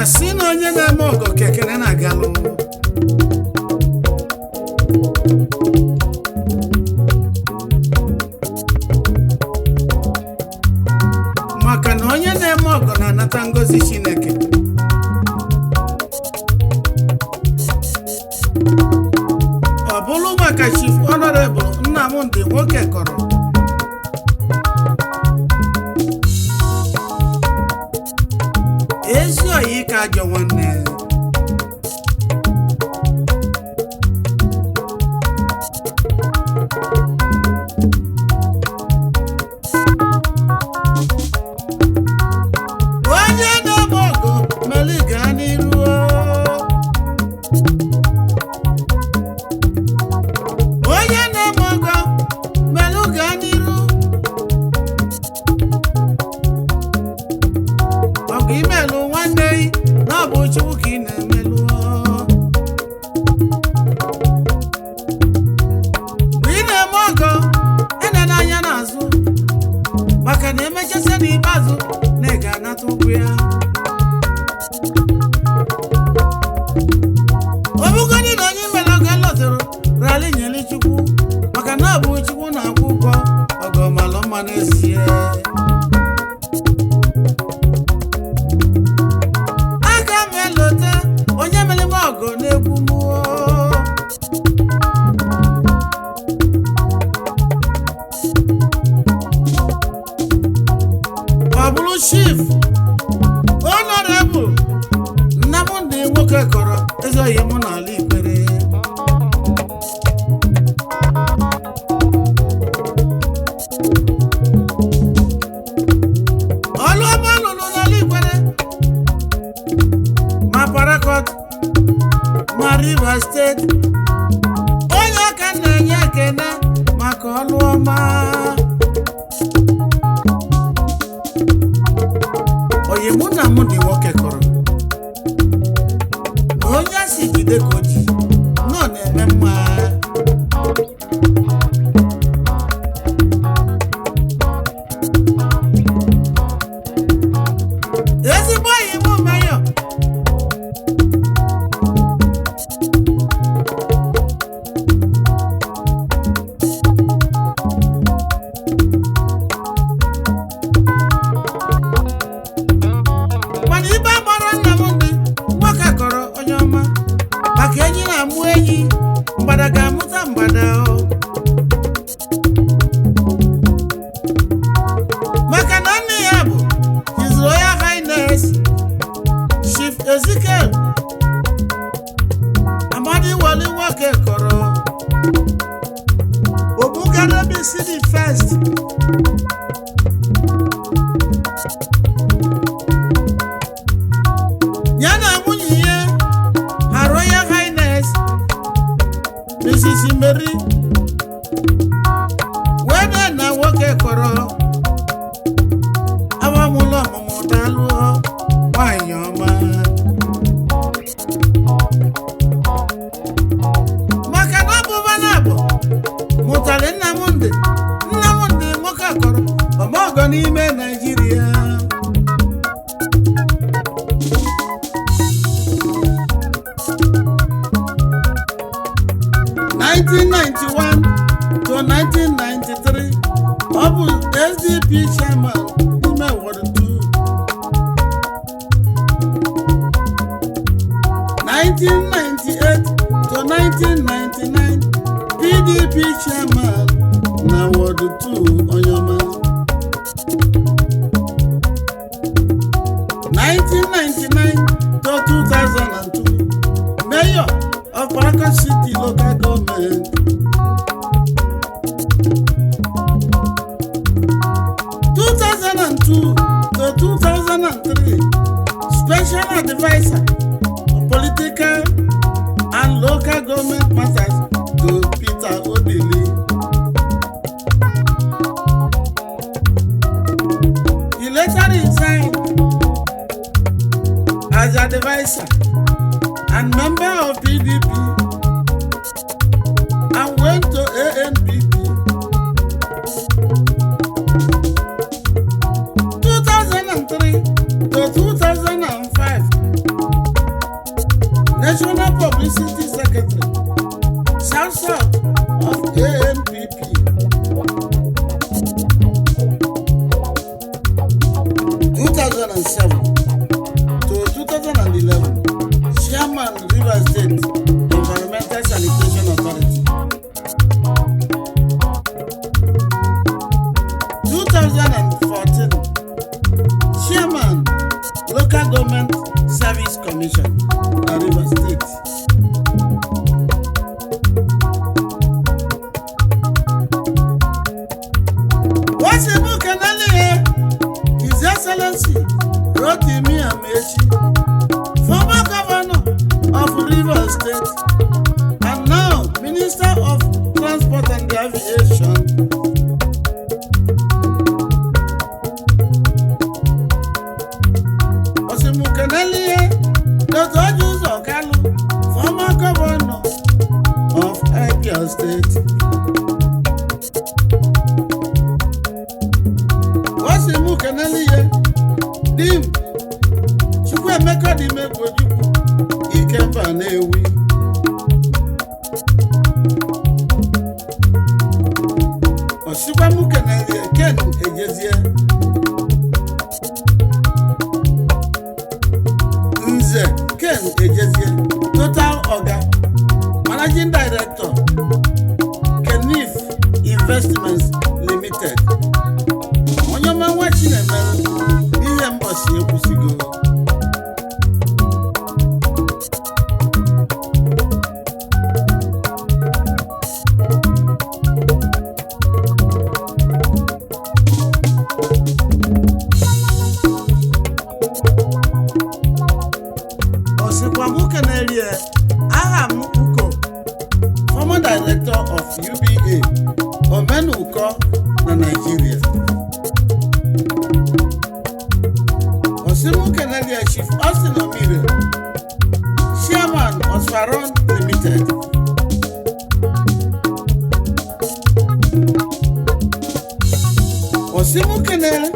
Asị na onye na-eme ọgọ kekere na-agalụ. Maka na onye na-eme ọgọ na-anata ngọzi Chineke. Ọ bụrụ maka Chief Honorable Nnamdi Nwoke kọrọ, ezi oyi ka ajọ nwanne. Onye na-eme ọgụ meli gaa n'iru o. Onye na-eme ọgọ melụ gaa n'iru. Ọgụ imelụ nwanne gị na ọ bụ Chukwu ka ị na-emelụ o. Mgbe ị na-eme ọgọ, enena anya n'azụ, maka na emechasịa n'ikpeazụ na ị ga-anata ụgwọ ya. Ọ bụgodị na onye mere ọgọ lọtụrụ rali nyere Chukwu, maka na ọ bụ Chukwu na-akwụ ụgwọ ọgọ malụ mma n'ezie. Aga m elote onye mere m ọgọ n'egwu mụọ. Ọ bụrụ Chief Honorable Nnamdi Nwoke kọrọ, ezoghị mụ n'ala Ikwere. Ọlụ ọma lụrụ n'ala Ikwere, ma Parakọt ma Rivers Steeti, onye aka na-enye ekene maka ọlụ ọma. Oyi mụ na mụ dị nwoke kọrọ na onye a sị jide ka o ji nọ na-eme mma. Ezigbo oyi mụ meyọ. Mana ibe gbara nna m ndị nwoke kọrọ, onye ọma, maka enyi na-amụ enyi, mgbada ga-amụta mgbada o. Maka na nne ya bụ His Royal Highness Chief Ezekiel Amadi Wali Nwoke kọrọ, Obugarebisi the first. Ya na nwunye ya, Her Royal Highness Mrs. Mary wede na nwoke kọrọ, awamụlọ ọmụmụ, daalụ nwanyị ọma. Maka na ọ bụ bụ mụtara Nnamdị Nwoke kọrọ, ọmọgọ n'ime Naijiria. (1991 to 1993), ọ bụ SDP chairman n'ime Ward 2. 1998 to 1999, PDP chairman na Ward 2, Onyoma. 1999 to 2002, Mayor of Port City Local Government. 2002 to 2003, Special Advisor on Political and Local Government Matters to Peter Odili. He later resigned as advisor and member of PDP and went to ANPP. 2003 to 2005, Publicity Secretary, South South of ANPP. 2007 to 2011, Chairman, Rivers State Environmental Sanitation Authority. 2014, Chairman, Local Government Service Commission na Rivers State. Wọ́n sì mú kenele yẹn His Excellency Rotimi Amaechi, former governor of Rivers State and now Minister of Transport and Aviation. Osimukenele yẹn Dr. Orji Uzor Kalu, former governor of Abia State. Wọ́n sì mú kenele yẹn Dim Chukwuemeka Odimegwu Ojukwu, Ikemba Nnewi. Osikwa mụ kenele Ken Ejezie, Nze Ken Ejezie, Total Oga, Managing Director, Kenif Investments Limited. Onye ọma nwa Chinemere n'ihe mbọsi ekwusigo. Osikwa mụ kenelie aha m Uko, former director of UBA Omenuko na Nigeria. Osimu kenelie Chief Austin Omire, Chairman, Osfaron Limited. Osimu kenele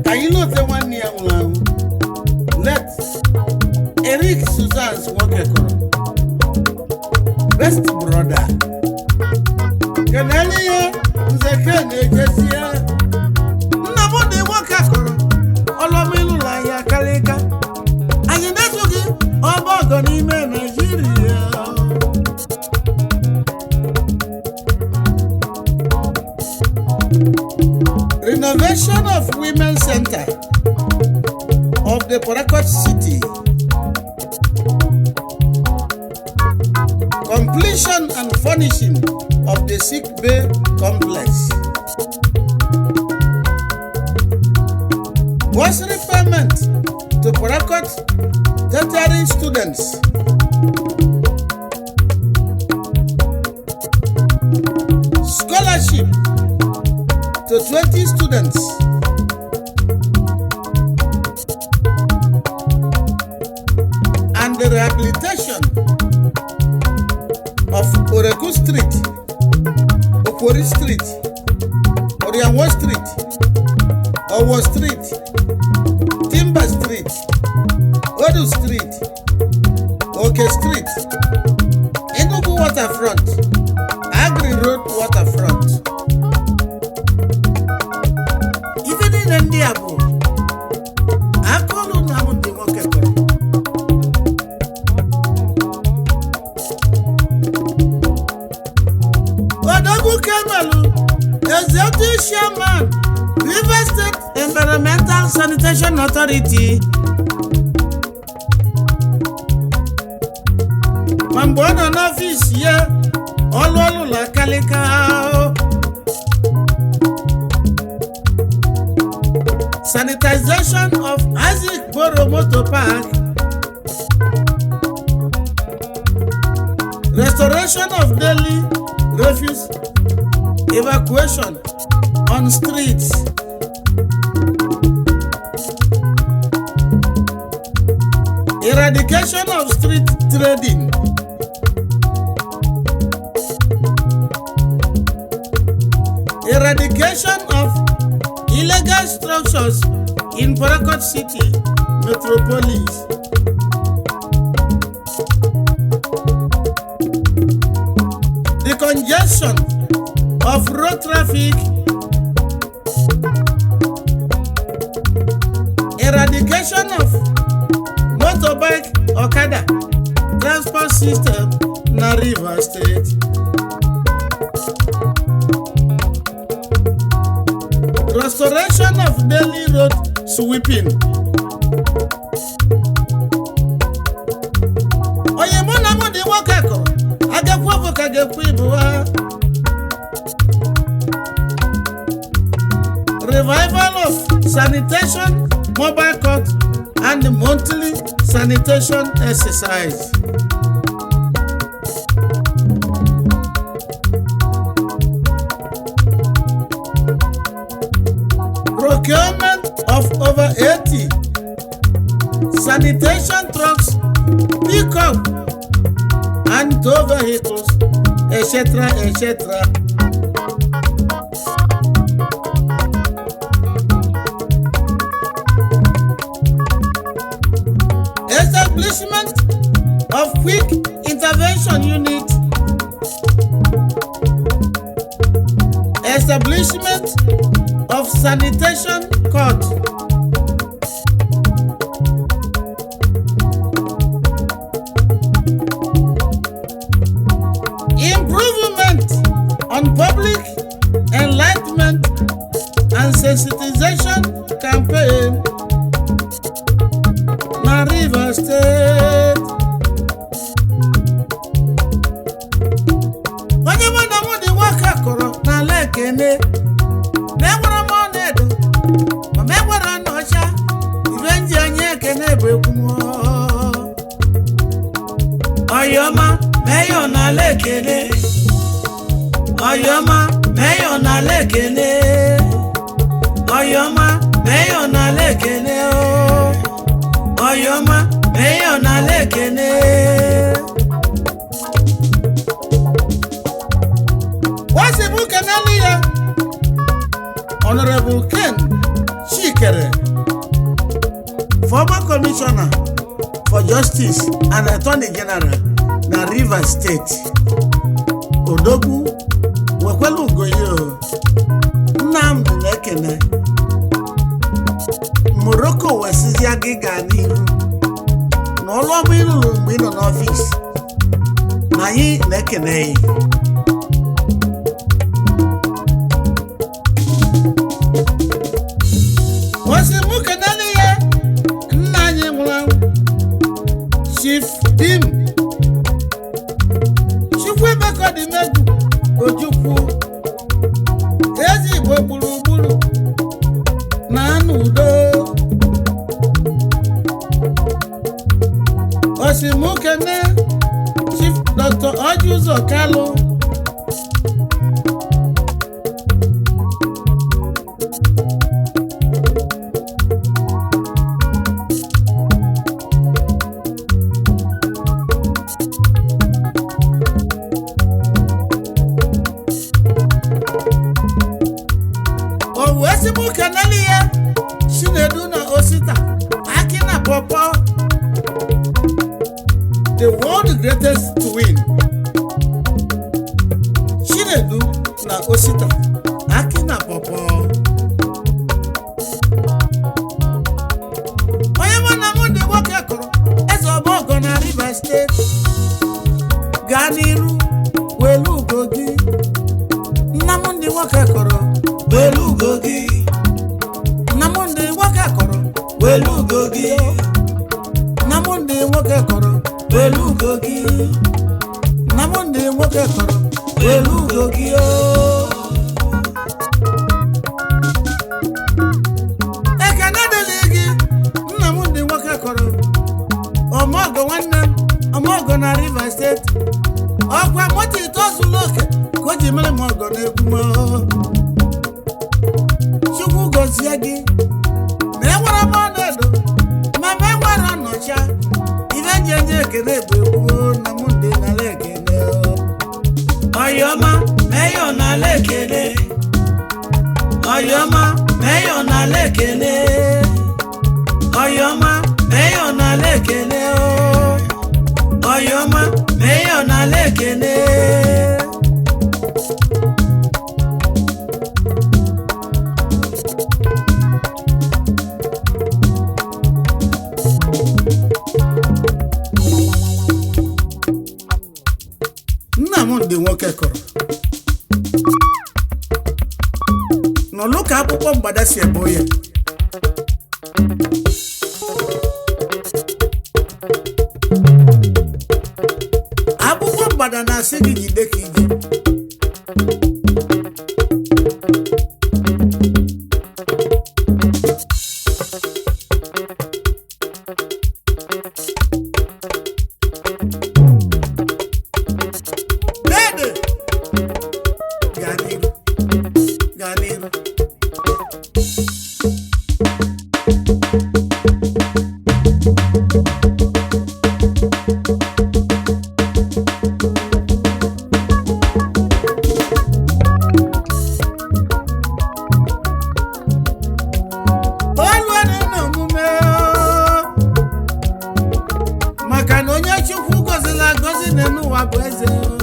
ka anyị lote nwanne ya nwụrụ anwụ, late Eric Suzans Nwokekọrọ, best brother. Kenele ya Nze Ken Ejezie, nna m dị nwoke kọrọ ọlọma ịlụla anyị akalịka anyị na-eso gị ọba ọgọ n'ime Naijiria. Renovation of Women Center of the Port Harcourt City, completion and furnishing of the sick bay complex, bursary payment to Port Harcourt tertiary students, scholarship to 20 students, and the rehabilitation of Oreku Street, Okori Street, Orianwo Street, Owo Street, Timber Street, Odu Street, Oke Street, Enugu Waterfront, Agri Road Waterfront. Ife niile ndị a bụ aka ọlụ Nnamdi nwoke kọrọ. Odogwu Kemelu, Executive Chairman, Rivers State Environmental Sanitation Authority. Ma mgbe ọ nọ n'ọfịs ya, ọlụ ọlụla kalịka. Sanitization of Isaac Boro Motor Park, restoration of daily refuse evacuation on streets, eradication of street trading, eradication of illegal structures in Port Harcourt City Metropolis. Regulation of road traffic, eradication of motorbike, okada transport system na Rivers State. Restoration of daily road sweeping. Onye mụ na mụ dị nwoke kọrọ agakwu bụ ka ga-ekwu ibu ha. Revival of sanitation mobile court and monthly sanitation exercise. Procurement of over 80 sanitation trucks, pickup and tow vehicles, etc., etc. Establishment of quick intervention unit. Establishment of sanitation court. Improvement on public enlightenment and sensitization campaign na Rivers State. Onye mụ na mụ dị nwoke kụrụ n'ala Ekene ma enwere m ọnaedo ma m enwere ọnaọcha ibe nji onye Ekene bụ ekwu m. Ọyọma meyọ n'ala Ekene. Ọyọma meyọ n'ala Ekene. Ọyọma meyọ n'ala Ekene o. Ọyọma meyọ n'ala Ekene. Wọ́n mú kenelu ya Honorable Ken Chikere, former commissioner for justice and attorney general na Rivers State. Odogwu, wekwelu ugoyi o. Nnamdi na-ekene Morocco wesizia gị gaa n'ihu na ọlụ ọma ịlụrụ mgbe ị nọ n'ọfịs na anyị na-ekene ya. Wọ́n mú kenelu ya nna anyị nwụrụ anwụ, Chief Dim Chukwuemeka Odimegwu Ojukwu, eze Igbo gburugburu na anụ udo. Osimukene Chief Dr. Orji Uzor Kalu, o wee sị mụ kenelu ya Chinedu na Osita Aki na Pọpọ, the world greatest twin. Chinedu na Osita Aki na Pọpọ. Onye mụ na mụ dị nwoke kụrụ eze ọgbọgọ na Rivers State, gaa n'iru welu ugo gị. Nna m ndị nwoke kụrụ, Welu ugo gị. Nna m ndị nwoke kụrụ, Welu ugo gị. Nna m ndị nwoke kụrụ, Welu ugo gị. Nna m ndị nwoke kụrụ, Welu ugo gị o. Ekene dịrị gị, nna m ndị nwoke kụrụ ọmọgọ, nwanne m ọmọgọ na Rivers State. Ọkwa moto itozu oke ka o ji mere m ọgọ n'egwu m. Chukwu gọzie gị. Ma enwere m ọnọdụ ma m enwere ọnọcha ibe njenje ekene bụ egwu na m ndị nara ekene. Ọyọma meyọ n'ala Ekene. Ọyọma meyọ n'ala Ekene. Ọyọma meyọ n'ala Ekene o. Ọyọma meyọ n'ala Ekene. Ka akpụkpọ mgbada si ebo ya. Akpụkpọ mgbada na-asị gị jide ka ije. Dede, gaa n'iru, gaa n'iru. Olu dị n'omume o. Maka na onye Chukwu gọzila agọzi n'elu ụwa bụ eze o.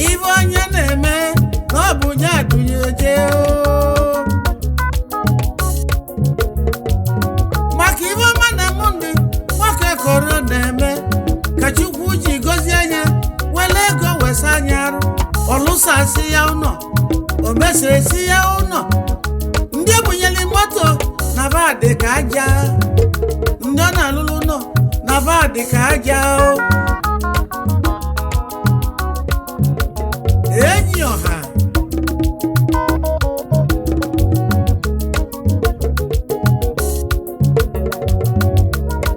Ife onye na-eme na ọ bụ ya dụnye o. Maka ife ọma na mụ ndị nwoke kọrọ na-eme ka Chukwu ji gọzie anya, wele ego wesa anya arụ, ọlụsasị ya ụnọ, o mesesi ya ụnọ. Ndị ebunyere moto na ba dị ka aja, ndị ọ na-alụlụ ụnọ na ba dị ka aja o. Enyi ọha,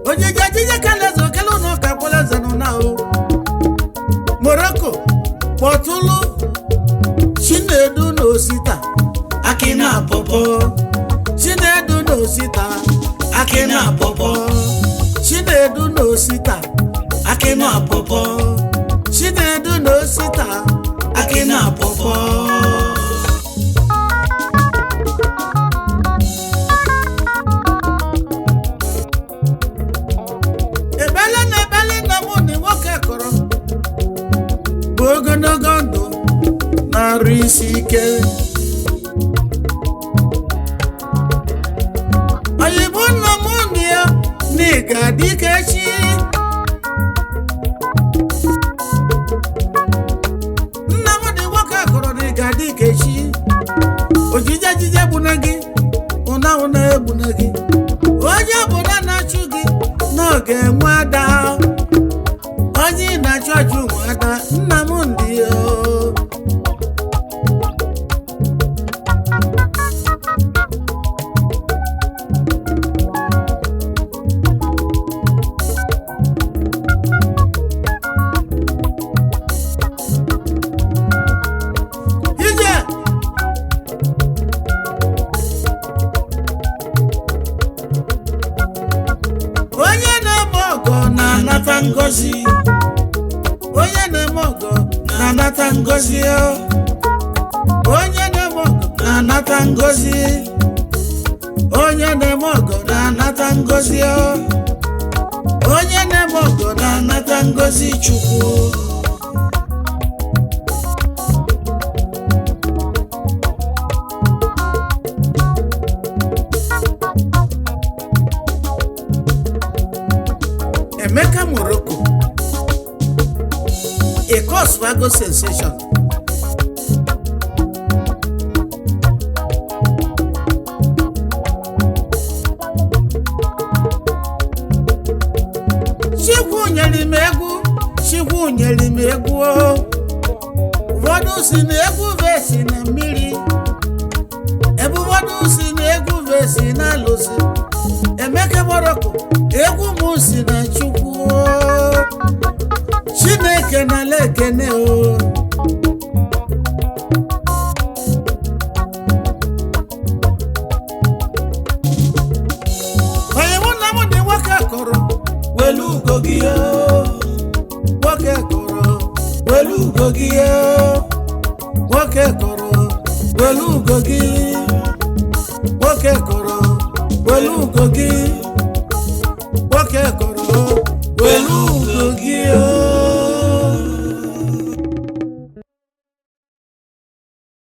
ojije ejije kaleze okele ụnọ ka kweleze nọ na o Morocco kpọtụlụ Chinedu na Osita. Akị na pọpọ. Chinedu na Osita. Akị na pọpọ. Chinedu na Osita. Akị na pọpọ. Chinedu na Osita. Akị na pọpọ. Ebele na ebele na mụ na nwoke kọrọ bụ ogologo ndụ na-arụ isi ike. Oyibo nna m ndị ya na ị ga-adị ka echi. Nna m dị nwoke kọrọ na ị ga-adị ka echi. Ojije ejije egbuna gị, ụna ụna egbuna gị. Onye ọbụla na-achụ gị na ọ ga-enwe ada. Onye ị na-achụ achụ nwe ada, nna m ndị o. Ije onye na-eme ọgọ na-anata ngọzi. Onye na-eme ọgọ na-anata ngọzi o. Onye na-eme ọgọ na-anata ngọzi. Onye na-eme ọgọ na-anata ngọzi o. Onye na-eme ọgọ na-anata ngọzi Chukwu. Emeka Morocco, a Coswago sensation. Chukwu nyere m egwu, Chukwu nyere m egwu o. Ụfọdụ si na egwu vesi na mmiri, ebe ụfọdụ si na egwu vesi na alụsị. Emeka Morocco, egwu m si na Chukwu o. Chineke na ala ekene o. Onye mụ na mụ dị nwoke kọrọ, Welu ugo gị o. Nwoke kọrọ, Welu ugo gị o. Nwoke kọrọ, Welu ugo gị. Nwoke kọrọ, Welu ugo gị.